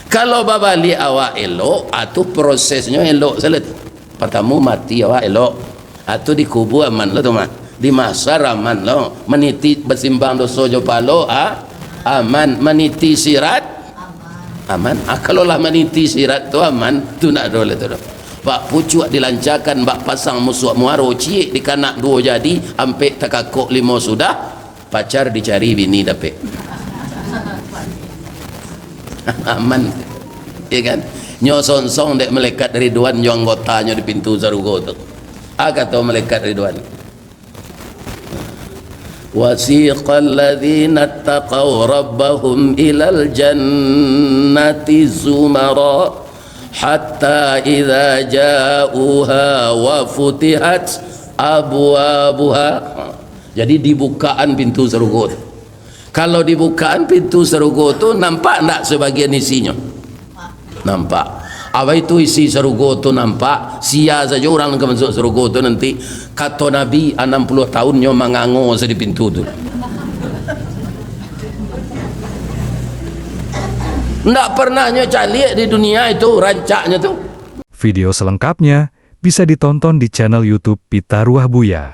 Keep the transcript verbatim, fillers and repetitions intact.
Kalau babaliak awak elok, ah, tu prosesnyo elok sajo tu. Patamo mati awak elok. Ah, tu di kubua aman lo tu mah. Di mahsyar aman lo. Maniti basimbang doso jo pahalo, ah, aman. Maniti sirat, aman. Ah, kalau lah maniti sirat tu aman, tu ndak ado lai tu doh. Bak pucuak dilancakan, bak pasang musuak muaro, ciek dikanak duo jadi, ampek takakok limo sudah, pacar dicari bini dapek. Aman. Ya kan? Nyo songsong dek malaikat Ridwan jo anggotanyo di pintu sarugo tu. Ah, kato malaikat Ridwan. وسيق الذين اتقوا ربهم إلى الجنة زمرا حتى إذا جاءوها وفتحت أبوابها. Jadi dibukaan pintu sarugo tu. Kalau dibukaan pintu sarugo tu, nampak ndak sabagian isinyo? Nampak. Apo itu isi sarugo tu nampak, sia sajo urang nan ka masuak sarugo tu nanti. Kato Nabi, anam puluah taun nyo mangango sajo di pintu tu. Ndak pernah nyo caliak di dunia itu, rancaknyo tu. Video selengkapnya bisa ditonton di channel YouTube Pitaruah Buya.